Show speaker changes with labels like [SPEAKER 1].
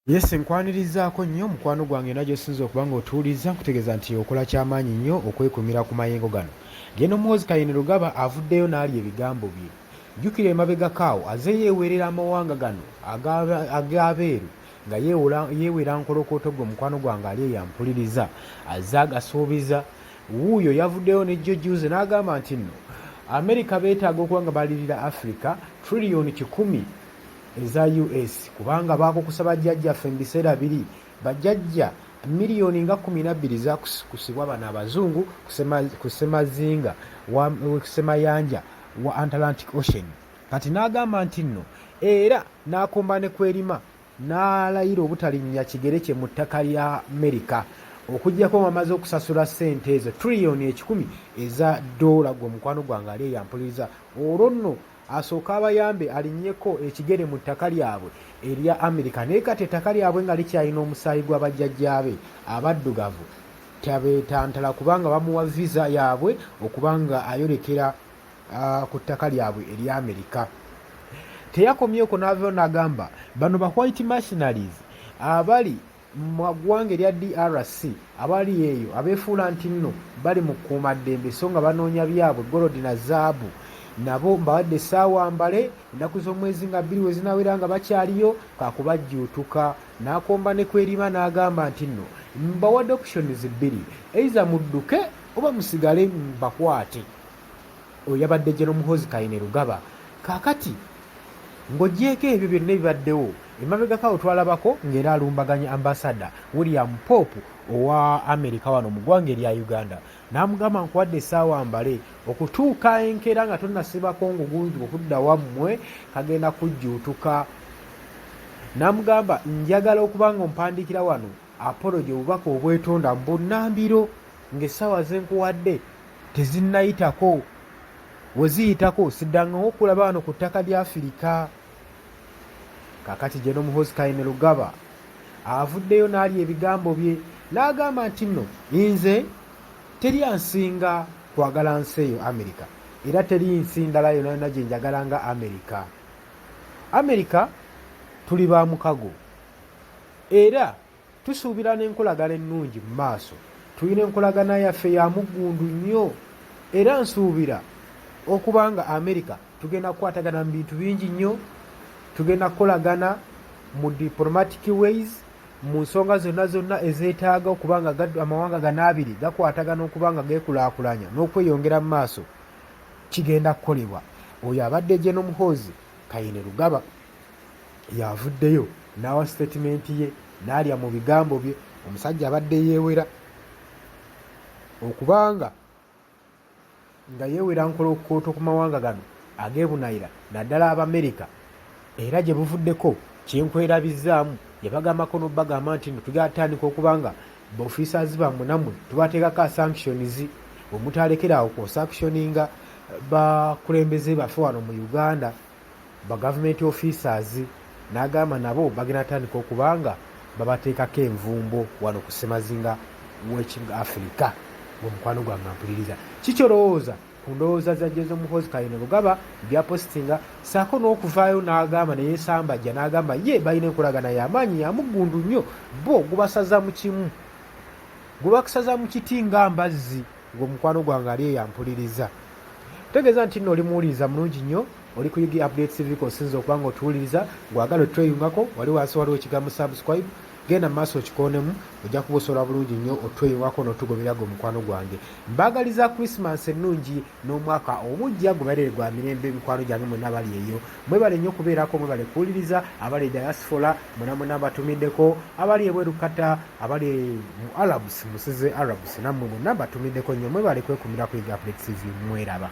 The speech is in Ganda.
[SPEAKER 1] Yes nkwanirizaako nnyo mukwano gwange yonna gy'osinze okuba ng'otuwuliriza nkutegeeza nti okola kyamaanyi nnyo okwekumira ku mayengo gano. Gen Muhoozi Kainerugaba avuddeyo n'alya ebigambo bye. Jjukira emabegako awo azze yeewerera amawanga gano ag'abeeru nga yeewera nkolokooto gwe mukwano gwange ali eyo ampuliriza azze agasuubiza. Wuuyo yavuddeyo ne jjo jjuuzi n'agamba nti nno Amerika beetaaga okuba nga balirira Afrika triliyoni 100 eza US kubanga baakukusa bajjajjaffe mu biseera biri. Bajjajja miliyoni nga 12 zakukusibwa bano abazungu ku ssemazinga wa ssemayanja wa Antalantic Ocean. Kati n'agamba nti nno era n'akomba ne kwerima n'alayira obutalinnya kigere kye mu ttaka lya Amerika okuggyako ng'amaze okusasula ssente ezo triliyoni 100 eza ddoola. Gwe omukwano gwange ali eyo ampuliriza olwo nno asooke abayambe alinnyeko ekigere mu ttaka lyabwe erya Amerika naye kati ettaka lyabwe nga likyalina omusaayi gwa bajjajjaabe abaddugavu tabeetantala kubanga bamuwa visa yaabwe okuba nga ayolekera ku ttaka lyabwe erya Amerika. Teyakomye okwo n'avayo n'agamba bano ba white mercenaries abali Mu ggwanga erya DRC abali eyo abeefuula ntinno bali mu kkuumaddembe so nga banoonya byabwe golodi na zaabu nabo mbawadde essaawa mbale ennaku z'omwezi nga bbiri we zinaawera nga bakyaliyo kaakubajjuutuka. N'akomba ne kwerima n'agamba ntinno mbawadde options bbiri either mudduke oba musigale mbakwate. Oyo yabadde General Muhoozi Kainerugaba. Kaakati ng'oggyeeko ebyo byonna ebibaddewo, emabegako awo twalabako ng'era alumbaganya Ambasada William Pope owa Amerika wano mu ggwanga erya Uganda n'amugamba nkuwadde essaawa mbale okutuuka enkeera nga tonnasibako ngugunju okudda wammwe kagenda kujjuutuka. N'amugamba njagala okuba nga ompandiikira wano apology obubaka obwetonda mu bunnambiro ng'essaawa ze nkuwadde tezinnayitako. We ziyitako siddangawo okulaba wano ku ttaka lya Afirika. Kaakati General Muhoozi Kainerugaba avuddeyo n'alya ebigambo bye n'agamba nti nno nze teri ansinga kwagala nsi eyo Amerika era teri nsi ndala yonna yonna gye njagala nga Amerika. Amerika tuli ba mukago era Tusuubira n'enkolagana ennungi mu maaso. Tulina enkolagana yaffe ya muggundu nnyo era nsuubira okuba nga Amerika tugenda kukwatagana mu bintu bingi nnyo. Tugenda kukolagana mu diplomatic ways mu nsonga zonna zonna ezeetaaga okuba nga amawanga gano abiri gakwatagana okuba nga geekulaakulanya n'okweyongera mu maaso kigenda kukolebwa. Oyo abadde General Muhoozi Kainerugaba. Yavuddeyo n'awa sitatimenti ye n'alya mu bigambo bye. Omusajja abadde yeewera okubanga nga yeewera nkolokooto ku mawanga gano ag'ebunayira naddala Abamerika era gye buvuddeko kye nkwerabizzaamu yabagambako n'obagamba nti no tugenda tutandika okuba nga ba officers bammwe nammwe tubateekako sanctions bwe mutalekera awo ku sanctioninga bakulembeze baffe wano mu Uganda. Ba government officers nagamba nabo bagenda tandika okuba nga babateekako envumbo wano ku ssemazinga w'ekibuga Africa. Gwe mukwano gwange ampuliriza, ki kyolowooza ku ndowooza za Jose Muhoozi Kainerugaba byapositinga saako n'okuvaayo n'agamba neyesambajja n'agamba ye balina enkolagana y'amaanyi ya muggundu nnyo bo gubasaza mu kimu gubasaza mu kiti nga mbazzi. Gwe mukwano gwange ali eyo ampuliriza, tegeeza nti nno oli muwuliriza mulungi nnyo, oli ku Ug Updates TV k'osinze okuba nga otuwuliriza. Gw'agala otweyungako, wali wansi waliwo ekigambo subscribe, genda mu maaso okikoonemu, ojja kuba osobola bulungi nnyo otweyungako n'otugoberera. Gwe mukwano gwange, mbaagaliza Christmas ennungi n'omwaka omuggya gubeerere gwa mirembe. Mikwano gyange mwenna abali eyo, mwebale nnyo okubeerako, mwebale kuwuliriza. Abali e diaspora mwena mwena mbatumiddeko, abali ebweru Qatar, abali mu Arabs, musize Arabs, nammwe mwenna mbatumiddeko nnyo, mwebale kwekumira ku Ug Updates TV, mweraba.